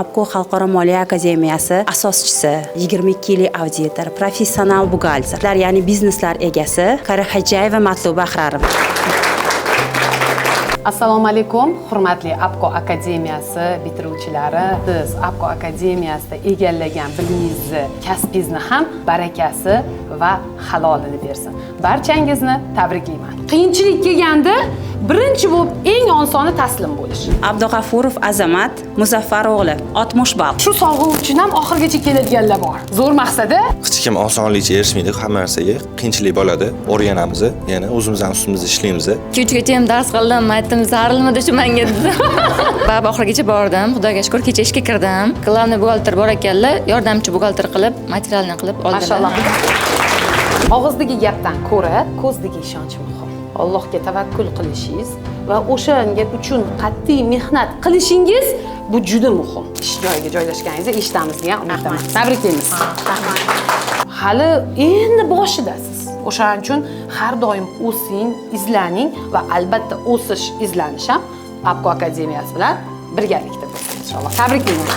APCO Xalqaro moliya akademiyasi asoschisi, 22 yillik auditor, professional buxgalter, ya'ni bizneslar egasi Karaxajayeva Matluba Ahrarova. Assalomu alaykum, hurmatli APCO akademiyasi bitiruvchilari. Siz APCO akademiyasida egallagan bilimingizni, kasbingizni ham barakasi va halolini bersin. Barchangizni tabriklayman. Qiyinchilik kelganda birinchi bo'lib eng osoni taslim bo'lish. Abdug'afurov Azamat Muzaffar o'g'li, 60 ball. Shu sovg'a uchun ham oxirigacha keladiganlar bor. Zo'r maqsadi. Hech kim osonlikcha erishmaydi hamma narsaga. Qiyinchilik bo'ladi, o'rganamiz, yana o'zimizdan ustimizda ishlaymiz. 2-3gacha ham dars qildim, aytdim, zarilmidi shu menga dedim. Baribir oxirigacha bordim, Xudoga shukur, kecha ishga kirdim. Главный buxgalter bor ekanlar, yordamchi buxgalter qilib, materialni qilib oldilar. Mashalloh. Og'izdagi gapdan ko'ra ko'zdagi ishonch muhim. Allohga tavakkul qilishingiz va o'shanga uchun qat'iy mehnat qilishingiz bu juda muhim. Ish joyiga joylashganingizni eshitamiz degan umiddaman. Tabriklaymiz. Hali endi boshidasiz. O'shaning uchun har doim o'sing, izlaning va albatta o'sish, izlanish ham APCO akademiyasi bilan birgalikda bo'lsin inshaalloh. Tabriklayman.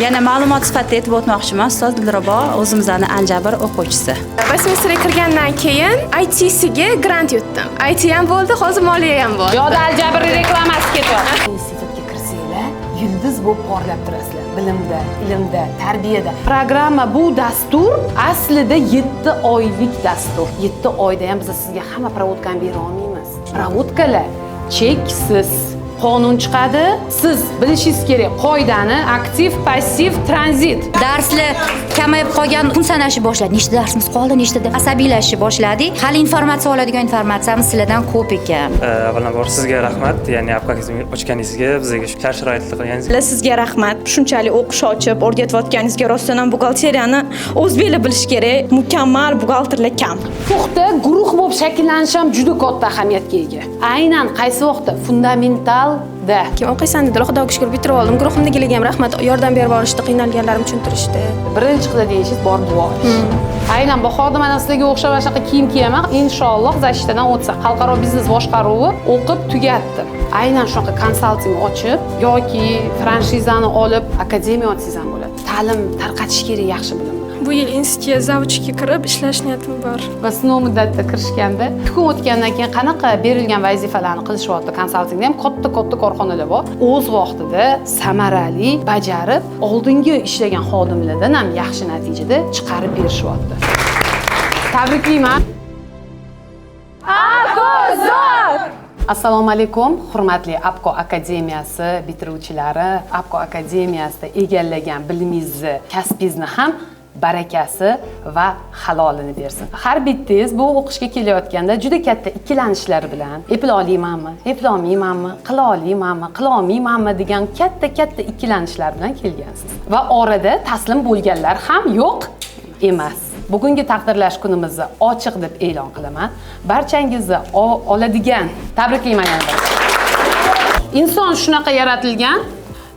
Yana ma'lumot sifatida aytib o'tmoqchiman, ustoz Dilrabo o'zimizni Aljabr o'quvchisi. Westminsterga kirgandan keyin ITsiga grant yutdim. IT ham bo'ldi, hozir moliya ham bo'ldi. Yoda Aljabr reklamasi ketyapti. Institutga kirsanglar, yulduz bo'lib porlab turasizlar. Bilimda, ilmda, tarbiyada. Programma bu dastur aslida 7 oylik dastur. 7 oyda ham biz sizga hamma проводка ni bera olmaymiz. Проводка lar cheksiz. Qonun chiqadi. Siz bilishingiz kerak qoidani, aktiv, passiv, tranzit. Darslar kamayib qolgan, kun sanashni boshladi. Nechta darsimiz qoldi, nechta deb asabiylashishni boshladik. Hali informatsiya oladigan informatsiyamiz sizlardan ko'p ekan. Avvalambor sizga rahmat, ya'ni APCO ochganingizga, bizga shu shart sharoitli qilganingizga. Sizga rahmat. Shunchalik o'qish ochib, o'rgatayotganingizga. Rostdan ham buxgalteriyani o'zbeklar bilish kerak. Mukammal buxgalterlar kam. Puxta guruh bo'lib shakllanish ham juda katta ahamiyatga ega. Aynan qaysi vaqtda? Fundamentalda. Kim o'qiysan dedilar, Xudoga shukur, bitirib oldim. Guruhimdagilarga ham rahmat, yordam berib yuborishdi, qiynalganlarimni tushuntirishdi. Birinchi qiladigan ishingiz borib duo qilish. Aynan bahorda mana sizlarga o'xshab mana shunaqa kiyim kiyaman, inshaalloh защита dan o'tsa, xalqaro biznes boshqaruvi o'qib tugatdim. Aynan shunaqa konsalting ochib yoki franshizani olib akademiya ochsangiz ham bo'ladi. Ta'lim tarqatish kerak, yaxshi bilim. Bu yil institutga завуч ga kirib ishlash niyatim bor. Va sinov muddatida kirishganda, kun o'tgandan keyin qanaqa berilgan vazifalarni qilishyapti, konsaltingda ham katta-katta korxonalar bor. O'z vaqtida samarali bajarib, oldingi ishlagan xodimlardan ham yaxshi natijada chiqarib berishyapti. Tabriklayman. Assalomu alaykum, hurmatli APCO akademiyasi bitiruvchilari. APCO akademiyasida egallagan bilimingizni, kasbingizni ham barakasi va halolini bersin. Har bittangiz bu o'qishga kelayotganda juda katta ikkilanishlar bilan, eplay olmaymanmi, eplay olmaymanmi, qila olmaymanmi, qila olmaymanmi degan katta-katta ikkilanishlar bilan kelgansiz. Va orada taslim bo'lganlar ham yo'q emas. Bugungi taqdirlash kunimizni ochiq deb e'lon qilaman. Barchangizni oladigan tabriklayman yana bir. Inson shunaqa yaratilgan,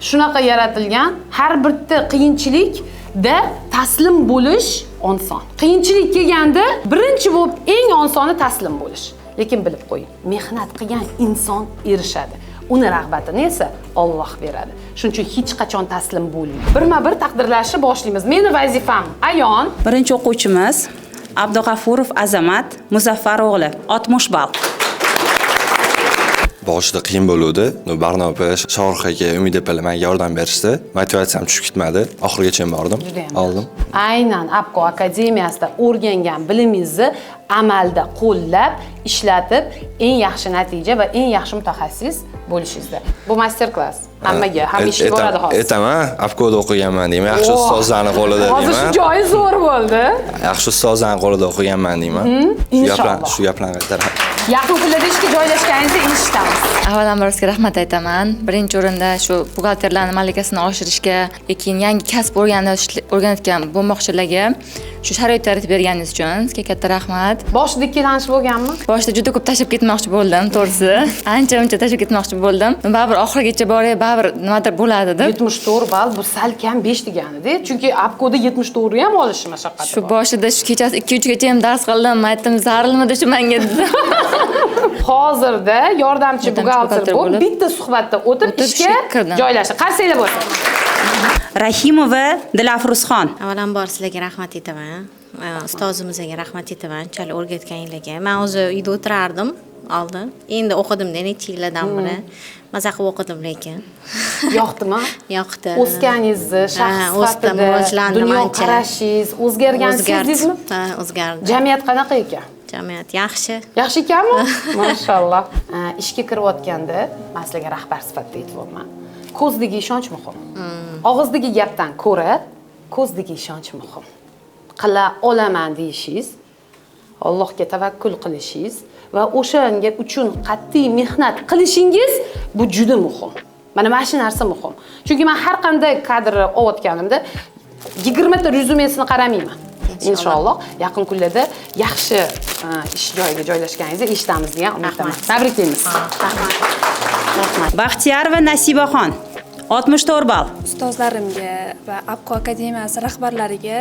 shunaqa yaratilgan, har bitta qiyinchilikda taslim bo'lish oson. Qiyinchilik kelganda birinchi bo'lib eng osoni taslim bo'lish. Lekin bilib qo'ying, mehnat qilgan inson erishadi. Uni rag'batini esa Alloh beradi. Shuning uchun hech qachon taslim bo'lmang. Birma-bir taqdirlashni boshlaymiz. Meni vazifam ayon. Birinchi o'quvchimiz Abdug'afurov Azamat Muzaffar o'g'li, 60 ball. Boshida qiyin bo'luvdi. Barno opa, Shohrux aka, Umid opalar menga yordam berishdi. Motivatsiyam tushib ketmadi. Oxirigacha bordim. Judayam Oldim. Aynan APCO akademiyasida o'rgangan bilimingizni amalda qo'llab, ishlatib, eng yaxshi natija va eng yaxshi mutaxassis bo'lishingizda. Bu master klass hammaga, hamma ishga boradi hozir. Aytaman, APCOda o'qiganman deyman. Yaxshi ustozlarning qo'lida Hozir shu deyman. joyi zo'r bo'ldi. Yaxshi ustozlarning qo'lida o'qiganman deyman. Inshaalloh. Shu gaplarni qaytaraman. Yaqin kunlarda ishga joylashganingizni eshitamiz. Avvalambor sizga rahmat aytaman. Birinchi o'rinda shu buxgalterlarning malakasini oshirishga, keyin yangi kasb o'rganayotgan bo'lmoqchilarga shu sharoit yaratib berganingiz uchun sizga katta rahmat. Boshida ikkilanish bo'lganmi? Boshida juda ko'p tashlab ketmoqchi bo'ldim, to'g'risi. Ancha muncha tashlab ketmoqchi bo'ldim. Baribir oxirigacha boray, baribir nimadir bo'ladi deb. 74 ball bu sal kam 5 deganida, chunki APCOda 74 ni ham olishi mashaqqati Shu bor. boshida shu kechasi 2-3gacha ham dars qildim, aytdim, zarilmidi shu menga dedim. Hozirda yordamchi buxgalter bo'lib, bitta suhbatda o'tib ishga joylashdi. Qarsanglar bo'lsin. Rahimova Dilafruzxon. Avvalambor sizlarga rahmat aytaman. Ustozimizga rahmat aytaman, unchalik o'rgatganinglarga. Men o'zi uyda o'tirardim oldin. Endi o'qidimda necha yillardan beri. Maza qilib o'qidim lekin. Yoqdimi? Yoqdi. O'sganingizni, shaxs sifatida, dunyo qarashingiz o'zgargan sezdingizmi? Ha, o'zgardi. Jamiyat qanaqa ekan? Jamiyat yaxshi. Yaxshi ekanmi? Mashalloh. Ishga kirayotganda men sizlarga rahbar sifatida aytyapman. Ko'zdagi ishonch muhim. Og'izdagi gapdan ko'ra ko'zdagi ishonch muhim. Qila olaman deyishingiz, Allohga tavakkul qilishingiz va o'shanga uchun qat'iy mehnat qilishingiz bu juda muhim. Mana shu narsa muhim. Chunki men har qanday kadrni olayotganimda 20 ta rezyumesini qaramayman. Inshaalloh yaqin kunlarda yaxshi ish joyiga joylashganingizni eshitamiz degan umiddaman. Tabriklaymiz. Rahmat. Baxtiyarova Nasibaxon 64 ball. Ustozlarimga va APKO akademiyasi rahbarlariga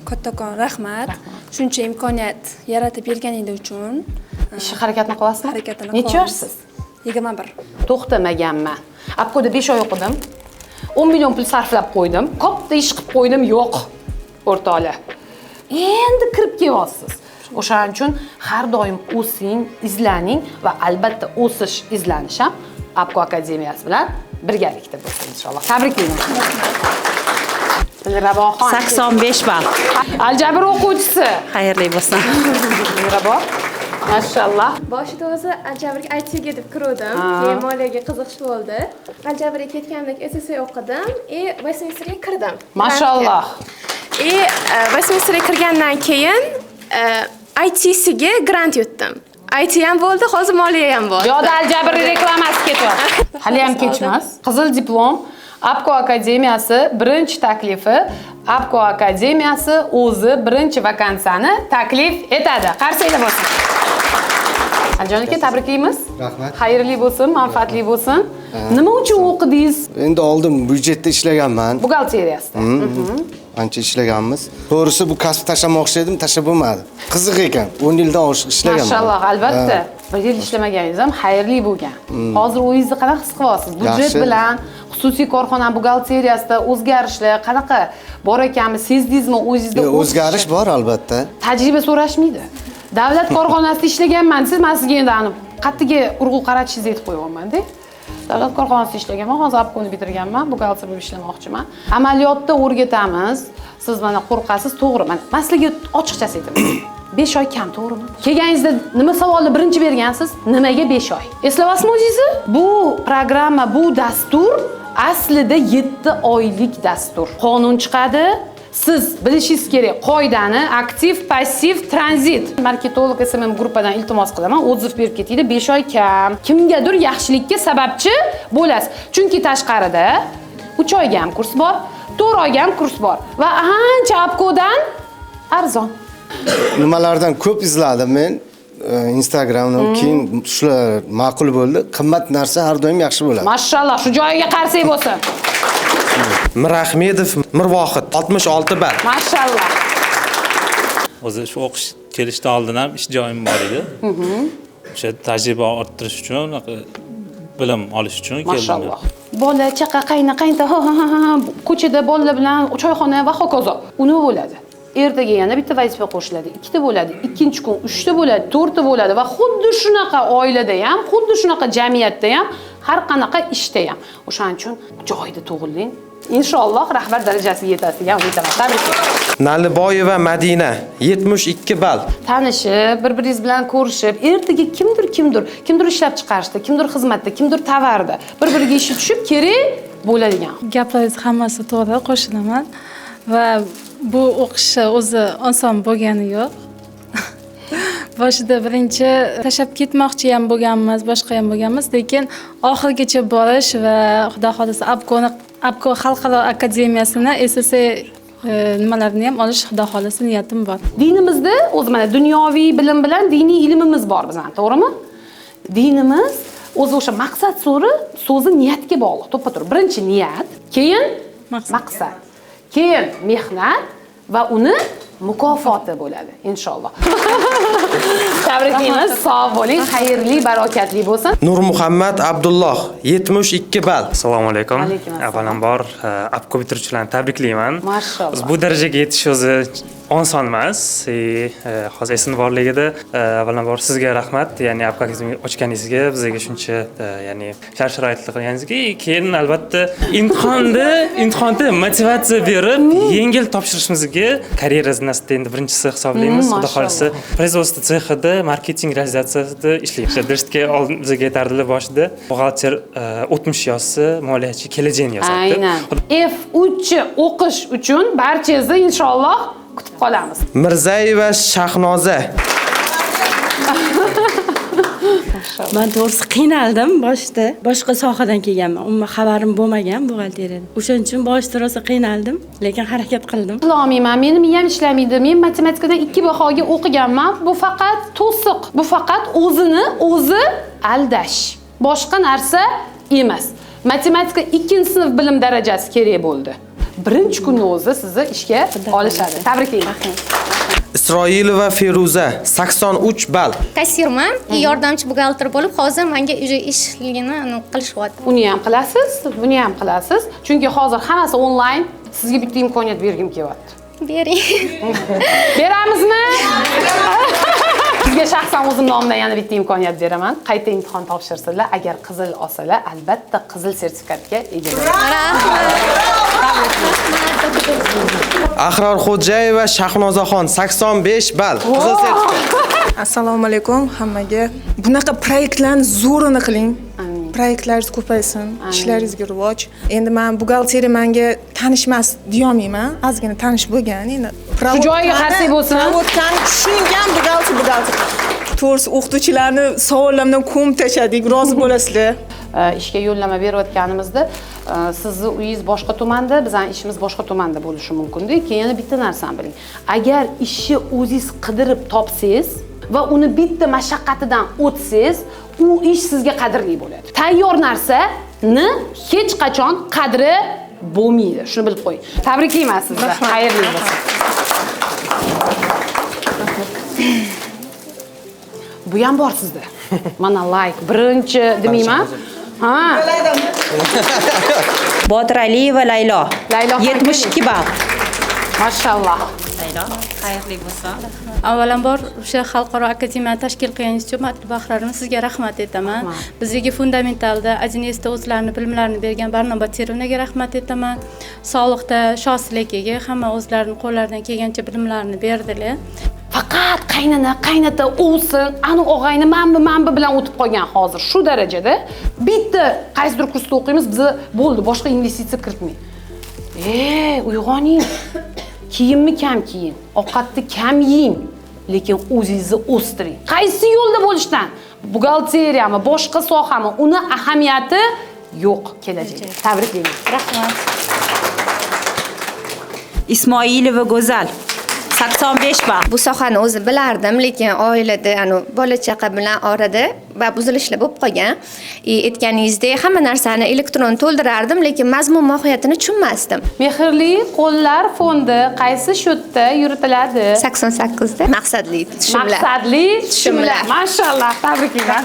kattakon rahmat. Shuncha imkoniyat yaratib berganingiz uchun. Ish harakatini qilasizmi? Harakatini. Necha yoshsiz? 21. To'xtamaganman. APKOda 5 oy o'qidim. 10 million pul sarflab qo'ydim. Katta ish qilib qo'ydim, yo'q. O'rtoqlar. Endi kirib kelyapsiz. O'shaning uchun har doim o'sing, izlaning va albatta o'sish, izlanish ham APKO akademiyasi bilan birgalikda bo'lsin inshaalloh. Tabriklayman. Dilraboxon 85 ball. Aljabr o'quvchisi. Xayrli bo'lsin. Dilrabo. Mashalloh. Boshida o'zi aljabrga ITga deb kirdim, keyin moliyaga qiziqish bo'ldi. Aljabrga ketganimdan keyin SSA o'qidim, Westminsterga kirdim. Mashalloh. Westminsterga kirgandan keyin ITCga grant yutdim. IT ham bo'ldi, hozir moliya ham bo'ldi. Yo'da aljabr reklamasi ketyapti. Hali ham kech emas. Qizil diplom APKO akademiyasi birinchi taklifi. APKO akademiyasi o'zi birinchi vakansiyani taklif etadi. Qarsanglar bo'lsin. Alijon aka, tabriklaymiz. Rahmat. Xayrli bo'lsin, manfaatli bo'lsin. Nima uchun o'qidingiz? Endi oldin byudjetda ishlaganman. Buxgalteriyasida. Ancha ishlaganmiz. To'g'risi bu kasb tashlamoqchi edim, tashlab bo'lmadi. Qiziq ekan. 10 yildan oshiq ishlaganman. Mashalloh, albatta. Bir yil ishlamaganingiz ham xayrli bo'lgan. Hozir o'zingizni qanaqa his qilyapsiz? Byudjet bilan xususiy korxona buxgalteriyasida o'zgarishlar qanaqa bor ekanmi? Sezdingizmi o'zingizda? O'zgarish bor albatta. Tajriba so'rashmaydi. Davlat korxonasida ishlaganman desiz, men sizga endi qattiga urg'u qaratishingizni aytib qo'yapman-da. Davlat korxonasida ishlaganman, hozir APKOni bitirganman, buxgalter bo'lib ishlamoqchiman. Amaliyotda o'rgatamiz. Siz mana qo'rqasiz, to'g'ri. Mana men sizga ochiqchasi aytaman. 5 oy kam, to'g'rimi? Kelganingizda nima savolni birinchi bergansiz? Nimaga 5 oy? Eslayapsizmi o'zingizni? Bu programma, bu dastur aslida 7 oylik dastur. Qonun chiqadi. Siz bilishingiz kerak qoidani, aktiv, passiv, tranzit. Marketolog SMM gruppadan iltimos qilaman, отзыв berib ketinglar, 5 oy kam. Kimgadir yaxshilikka sababchi bo'lasiz. Chunki tashqarida 3 oyga ham kurs bor, 4 oyga ham kurs bor va ancha APKOdan arzon. Nimalardan ko'p izladim men Instagramdan, keyin shular ma'qul bo'ldi. Qimmat narsa har doim yaxshi bo'ladi. Mashalloh, shu joyiga qarsak bo'lsin. Mirahmedov Mirvohid 66 ball. Mashalloh. O'zi shu o'qish kelishdan oldin ham ish joyim bor edi. O'sha tajriba orttirish uchun, bilim olish uchun keldim. Mashalloh. Bola chaqa qayna qaynta ha ha ha ko'chada bolalar bilan choyxona va hokazo. Uni bo'ladi. Ertaga yana bitta vazifa qo'shiladi, ikkita bo'ladi, ikkinchi kun uchta bo'ladi, to'rtta bo'ladi va xuddi shunaqa oilada ham, xuddi shunaqa jamiyatda ham, har qanaqa ishda ham. O'shaning uchun joyida tug'iling. Inshaalloh rahbar darajasiga yetasiz degan umiddaman. Tabriklayman. Naliboyeva Madina 72 ball. Tanishib, bir-biringiz bilan ko'rishib, ertaga kimdir ishlab chiqarishda, kimdir xizmatda, kimdir tovarda bir-biriga ishi tushib kerak bo'ladigan. Gaplaringiz hammasi to'g'ri, qo'shilaman. Va bu o'qish o'zi oson bo'lgani yo'q. Boshida birinchi tashlab ketmoqchi ham bo'lganmiz, boshqa ham bo'lganmiz, lekin oxirigacha borish va Xudo xohlasa APKO xalqaro akademiyasini SSA nimalarini ham olish Xudo xohlasa niyatim bor. Dinimizda o'zi mana dunyoviy bilim bilan diniy ilmimiz bor bizning, to'g'rimi? Dinimiz o'zi o'sha maqsad so'zi niyatga bog'liq, to'ppa-to'g'ri. Birinchi niyat, keyin maqsad, keyin mehnat va uni mukofoti bo'ladi inshaalloh. Tabriklaymiz, sog' bo'ling, xayrli, barakatli bo'lsin. Nurmuhammad Abdulloh 72 ball. Assalomu alaykum. Avvalambor APCO bitiruvchilarni tabriklayman. Mashalloh. Bu darajaga yetish o'zi oson emas. Hozir esimda borligida avvalambor sizga rahmat, ya'ni APCO akademiyani ochganingizga, bizga shuncha ya'ni shart-sharoitli qilganingizga, keyin albatta imtihonda motivatsiya berib, yengil topshirishimizga karyera zinasida endi birinchisi hisoblaymiz. Xudo xolisa производство sexida marketing realizatsiyasida ishlaymiz. Darsga oldin bizga aytardilar boshida, buxgalter o'tmish yozsa, moliyachi kelajakni yozadi. Aynan. F3 o'qish uchun barchangizni inshaalloh kutib qolamiz. Mirzayeva Shahnoza. Men to'g'risi qiynaldim boshida. Boshqa sohadan kelganman. Umuman xabarim bo'lmagan buxgalteriyadan. O'shaning uchun boshida rosa qiynaldim, lekin harakat qildim. Qilolmayman, meni miyam ishlamaydi. Men matematikadan 2 bahoga o'qiganman. Bu faqat to'siq. Bu faqat o'zini o'zi aldash. Boshqa narsa emas. Matematika 2-sinf bilim darajasi kerak bo'ldi. Birinchi kunni o'zi sizni ishga olishadi. Tabriklayman. Isroilova Feruza 83 ball. Kassirman, yordamchi buxgalter bo'lib, hozir menga уже ishligini qilishyapti. Uni ham qilasiz, buni ham qilasiz. Chunki hozir hammasi onlayn. Sizga bitta imkoniyat bergim kelyapti. Bering. Beramizmi? Sizga shaxsan o'zim nomimdan yana bitta imkoniyat beraman. Qayta imtihon topshirsalar, agar qizil olsalar, albatta qizil sertifikatga ega bo'ladi. Ahror Xo'jayeva Shahnozaxon 85 ball. Qizil sertifikat. Assalomu alaykum hammaga. Bunaqa proyektlarni zo'rini qiling. Proyektlaringiz ko'paysin, ishlaringizga rivoj. Endi men buxgalteriya menga tanish emas deya olmayman. Ozgina tanish bo'lgan. Endi shu joyiga qarsak bo'lsin. Provodkani tushungan buxgalter. To'g'risi o'qituvchilarni savollarimdan ko'mib tashladik, rozi bo'lasizlar. Ishga yo'llama berayotganimizda sizni uyingiz boshqa tumanda, bizning ishimiz boshqa tumanda bo'lishi mumkin-da. Keyin yana bitta narsani biling. Agar ishni o'zingiz qidirib topsangiz va uni bitta mashaqqatidan o'tsangiz, u ish sizga qadrli bo'ladi. Tayyor narsani hech qachon qadri bo'lmaydi. Shuni bilib qo'ying. Tabriklayman sizni. Xayrli bo'lsin. Bu ham bor sizda. Mana like birinchi demayman. Ha. Botiraliyeva Laylo. 72 ball. Mashalloh. Laylo, xayrli bo'lsin. Avvalambor o'sha xalqaro akademiyani tashkil qilganingiz uchun Matluba Ahrorovna sizga rahmat aytaman. Bizga fundamentalda 1S'da o'zlarini bilimlarini bergan Barno Batirovnaga rahmat aytaman. Soliqda Shosil akaga hamma o'zlarini qo'llaridan kelgancha bilimlarini berdilar. Faqat qaynana, qaynata, o'sin, ani og'ayni, manbi bilan o'tib qolgan hozir shu darajada. Bitta qaysidir kursda o'qiymiz, biz bo'ldi, boshqa investitsiya kiritmang. Uyg'oning. Kiyimni kam kiyin, ovqatni kam yeng, lekin o'zingizni o'stiring. Qaysi yo'lda bo'lishdan, buxgalteriyami, boshqa sohami, uni ahamiyati yo'q kelajakda. Tabriklayman. Rahmat. Ismoilova Go'zal 85 ball. Bu sohani o'zi bilardim, lekin oilada, bola chaqa bilan orada va buzilishlar bo'lib qolgan. Aytganingizdek, hamma narsani elektron to'ldirardim, lekin mazmun mohiyatini tushunmasdim. Mehrli qo'llar fondi qaysi счетda yuritiladi? 88 da. Maqsadli tushumlar. Maqsadli tushumlar. Mashalloh, tabriklayman.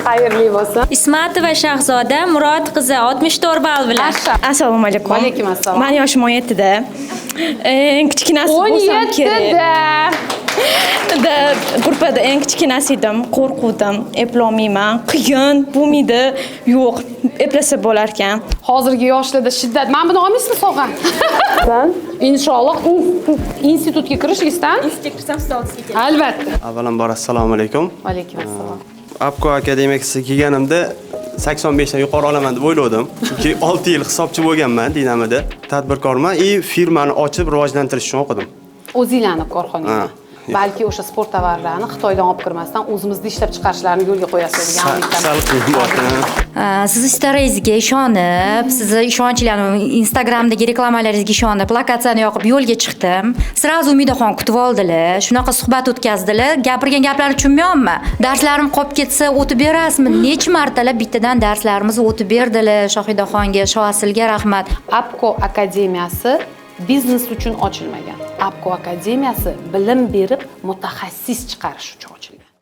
Xayrli bo'lsin. Ismatova Shahzoda Murod qizi 64 ball bilan. Assalomu alaykum. Alaykum assalom. Meni yoshim 17 da. Eng kichkinasi bo'lsam kerak. 17 da. Da gruppada eng kichkinasi edim, qo'rquvdim, eplolmayman, qiyin, bo'lmaydi, yo'q, eplasa bo'lar ekan. Hozirgi yoshlarda shiddat. Men buni olmaysizmi sovg'a? Inshaalloh institutga kirish istan. Institutga kirsam siz oldingizga kelaman. Albatta. Avvalambor assalomu alaykum. Alaykum assalom. APCO akademiyasiga kelganimda 85 dan yuqori olaman deb o'yladim. Chunki 6 yil hisobchi bo'lganman Dinamida. Tadbirkorman va firmani ochib rivojlantirish uchun o'qidim. O'zinglarni korxonangizda. Balki o'sha sport tovarlarini Xitoydan olib kirmasdan o'zimizda ishlab chiqarishlarini yo'lga qo'yasiz degan umiddaman. Sizni istoriyangizga ishonib, sizni ishonchlarni Instagramdagi reklamalaringizga ishonib, lokatsiyani yoqib yo'lga chiqdim. Sразу Umidaxon kutib oldilar, shunaqa suhbat o'tkazdilar. Gapirgan gaplarini tushunmayapman. Darslarim qolib ketsa o'tib berasizmi? Necha martalab bittadan darslarimizni o'tib berdilar. Shohidaxonga, Shoasilga rahmat. APCO akademiyasi biznes uchun ochilmagan. APKO akademiyasi bilim berib mutaxassis chiqarish uchun ochilgan.